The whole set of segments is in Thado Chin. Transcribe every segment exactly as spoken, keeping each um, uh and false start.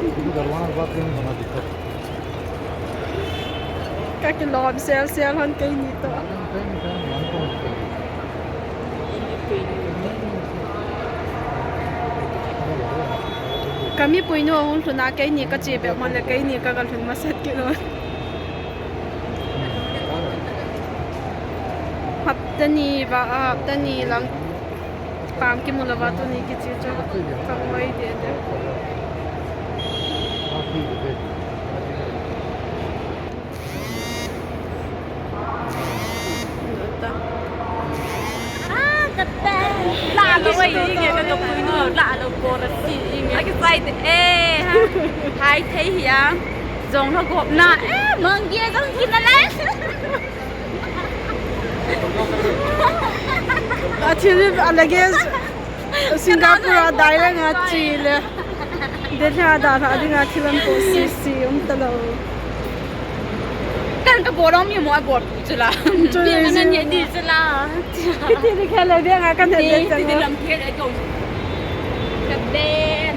इधर वहाँ बात करने बना दिक्कत। Ka kilom sel sel hon keini toh. Ka mipui nu ahung lhun a keini ka che bep man le keini ka ga lhun masat kit lou. Hapta ni va, hapta ni lang pam kimu lou va tuni kiche chu ka ngoi deh deh. La lou ai, inge ka kapui nu, la lou ko la si, inge. Aki sai te, eh, ha. Hai thei hi a. Jong lou gop na, eh, mangi a jong kin na le. A thil a luggage Singapore a dai le nga chi le. Delhi a dalha dinga thil an po sisi um talou. Kan ka bol om hi mo a bol pu chu la. Chu le. Bi na ni di chu la. Iti di kha le bi nga kan he le. Ti di lam thei le ko. Ka be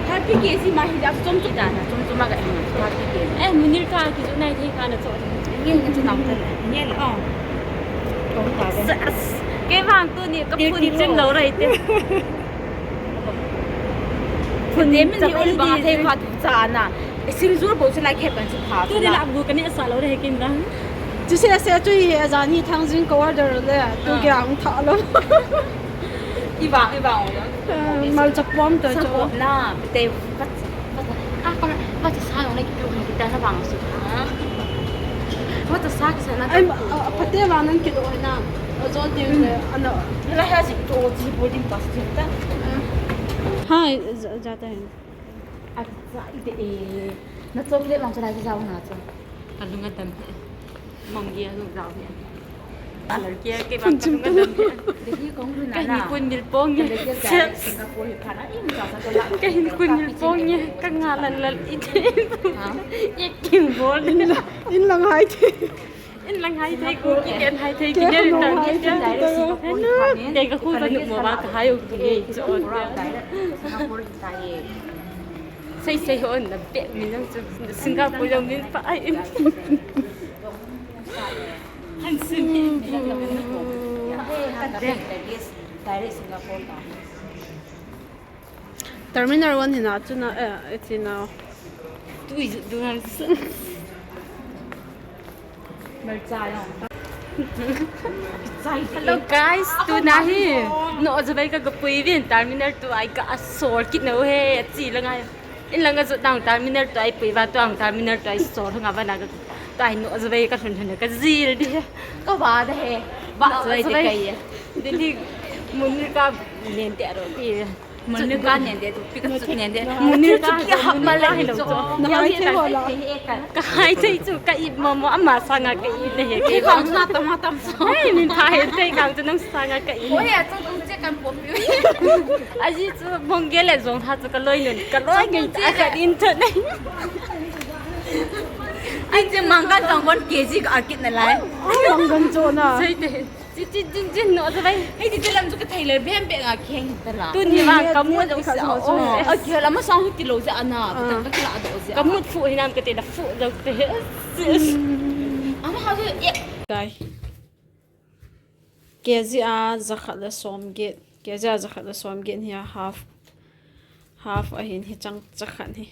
thirty K si ma hi da chom chu da na chom chu ma ga thirty K. Eh, Munir ka ki chu nai thei ka na chu. Nge nge chu nau ta. Nge le. Oh. Ko ta be. Ke vang tuni ka phun chim lou rai te. Phun dem ni ol ba thei kha tu cha na. Sing zur bo chu lai khe pan chu pha. Tu ni la bu ka ni sa lou re kin da. Chu se se chu hi a jan hi Thangjing ka order le. Tu ge ang tha lou. I vang i vang o. Mal chak pom ta chu. Na te. Ah, pa, pa ta sa lou le ki tu ni ta na vang su. Pa ta sa ki sa na. Ai, pa te vang nan ki do na. Ajo te le ana. La ha si to ji boarding pass chu ta. Hai, jata hai. Acha ite e. Na chocolate mang chalai ki jao na chu. Ka lung a dam he. Mang gi a lung jao he. Alal kia ke bang ka lung a dam he. Dehi kong lu na. Ka ni kun nil pong e. Singapore hi phana im ka sa la. Ka hin kun nil pong e. Ka nga lal lal ite. Ha? Ek king bol. In lang hai te. In lang hai thei ko, ki ken hai thei, ki ken in lang hai thei. Te ka khu ka nu mo ba ka hai u ki ngei chu on. Sei sei hon na pe mi lang chu Singapore jong min pa ai in. Han sim in. Terminal one hina chu na, eh, iti na. Tui ju du ngal. Hello guys, tuna hi. No, ajavai ka gapui vin terminal two ai ka asol kit no he, achi la ngai. In lang a jot dang terminal two ai pui va tuang terminal two ai sol nga va na ka. Tua hi no ajavai ka thun thun ka jil di. Ka va da he. Va ajavai te kai. Delhi mun ka len te ro di. Mun ka nen de tu pi ka chu nen de. Mun ka ki hap ma la hi lo. Na hai thei ho la. Ka hai thei chu ka ip mo mo ama sanga ka ip le he. Ke bang na tam tam so. Ai min tha he thei kang chu nang sanga ka ip. Oi a chu che kan po pi. Aji chu bong ge le jong tha chu ka loi nun ka loi ngai ta ka din chu nei. Ai che mang kan jong bon K G ka akit na lai. Mang kan chu na. Sei te. Chi chi jin jin no sa bai. Hei ti lam chu ka thei le bem bem a kheng ta la. Tu ni vang ka mut ka sa o. A ki la ma sang ti lo ja ana. Ka la do ja. Ka mut fu hinam ka te da fu do te. Ama ha ju e. Kai. K G a jakhat le som get. K G a jakhat le som get hi a half. Half ahin hi chang chakhat hi.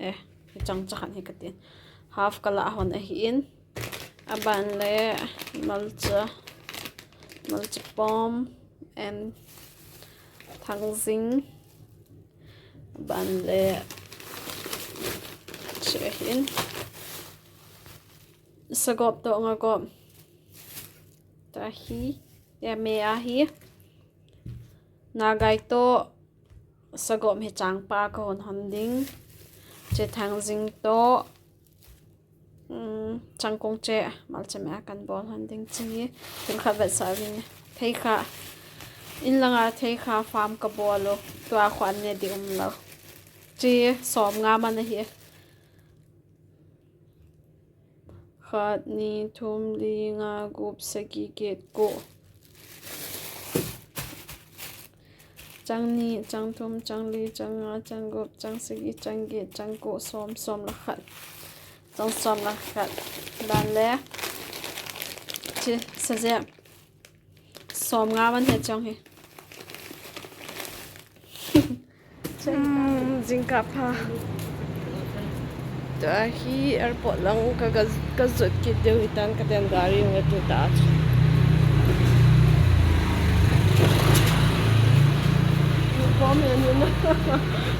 Eh, hi chang chakhat hi ka tin. Half ka la hon ahi in. Aban le malcha, malcha pom and thangjing. Aban le chi ahi in. Sagop to ngagop. Tahi. Ya me ahi. Nagai to. Sagop hi changpa ka hon hon ding. Che thangjing to. Um, changkong che malcha me a kan bol hon ding chi. Thil khat vet sa vin. Thei kha. In langa thei kha farm ka bol lo. Tua khuan ne di um lo. Chi som nga man ahi. Khat, ni, thum, li, nga, gup, sagi, get, ko. Chang ni, chang thum, chang li, chang nga, chang gup, chang sagi, chang get, chang ko, som, som le khat. Chang som le khat. Dan le. Chi, sa je. Som nga man he chang he. Hmm, jingkah pha. Tua hi airport lang ka, ka, ka jot kit diu hitan ka ten gari hung e tu ta chu. Pom e ni na.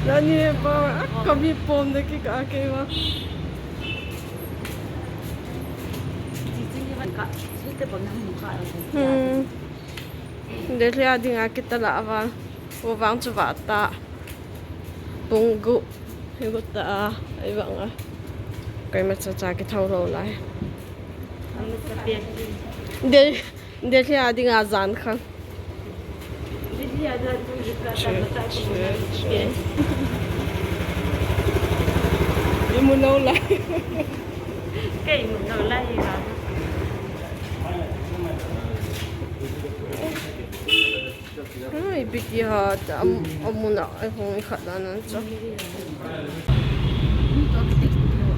Na ni pom, a, ka mi pom de ki ka ke wa. Hmm. Delhi a dinga kita la aval. Uvang chu vata. Pung gup. Hi gup ta a. Ai vang a. Kai ma cha cha ki thau lo lai. Delhi, Delhi a dinga jan khan. Che, che, che. Imu lo lai. Kai imu lo lai ha. Ai, Vicky ha, ta am, amuna, ai, hung khat dan an cha.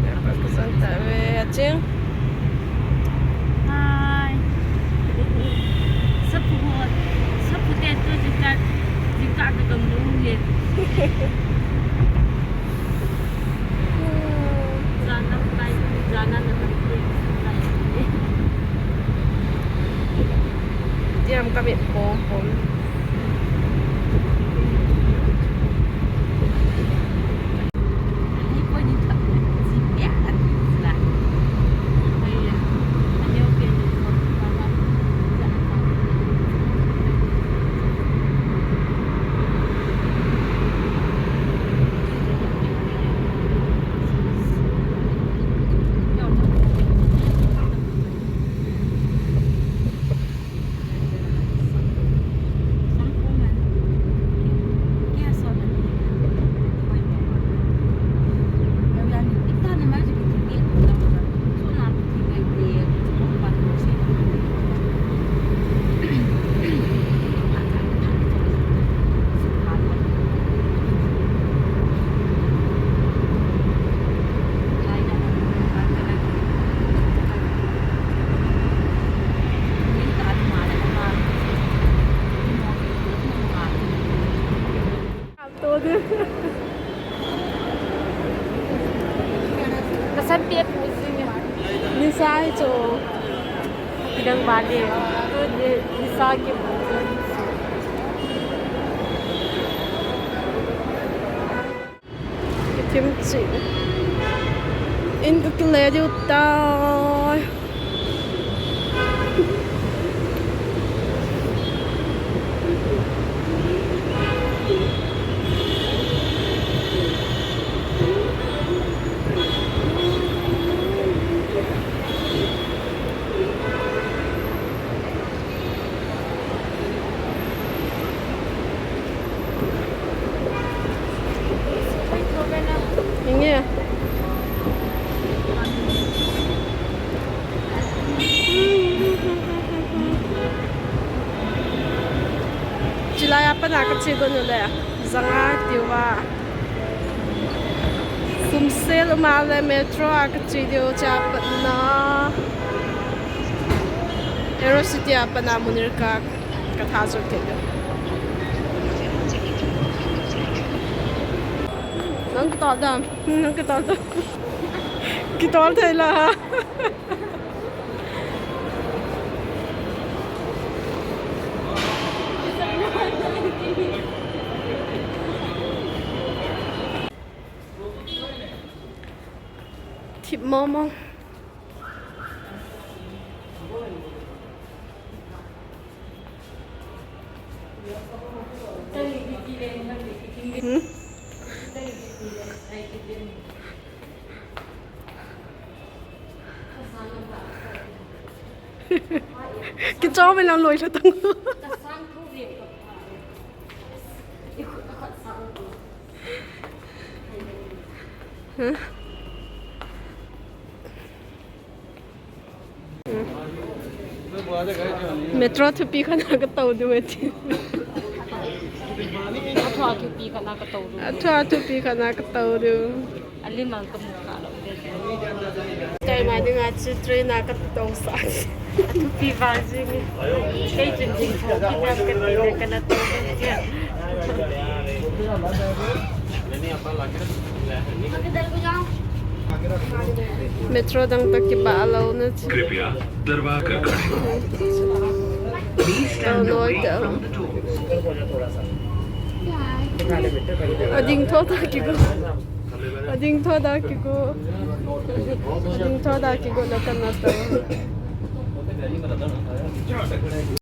Airport ka san ta ve, aching. Hai. Sapu ho, sapu te tu jingkah, jingkah ka gam lung le. Jana kai, jana na kai. Tiam ka mit pom pom. Kasan pia pu jing e. Nisa hi chu. Kidang bale. Tu ni, nisa ki pu jing. Kitim chi. In ka kile diu tai. Inge. Chilai a pat a ka che gon u le. Janga tiu va. Sumsel um a le metro a ka che diu cha pat na. Aero City a pat na Munirka ka tha jot kit diu. Nang ka tol dam, nang ka tol dam. Ki tol thei la ha. Thip mong mong. Hmm? Kichom in lang loi lha tang. Huh? Metro thupi khat a ka tou diu e ti. Thua thupi khat na ka tou du. A thua thupi khat na ka tou du. A lim ang ka mu kha lou. Time a ding a chu train a ka tou sa. A thupi vang jing e. Kei chun jing tho ki dam ka ti le ka na tou du. Metro dang toh kibah lou na chu. कृपया दरबार कर खड़े हो। Please stand away from the doors। Ading tho ta kigo. Ading tho ta kigo. Ading tho ta kigo la ka na tou.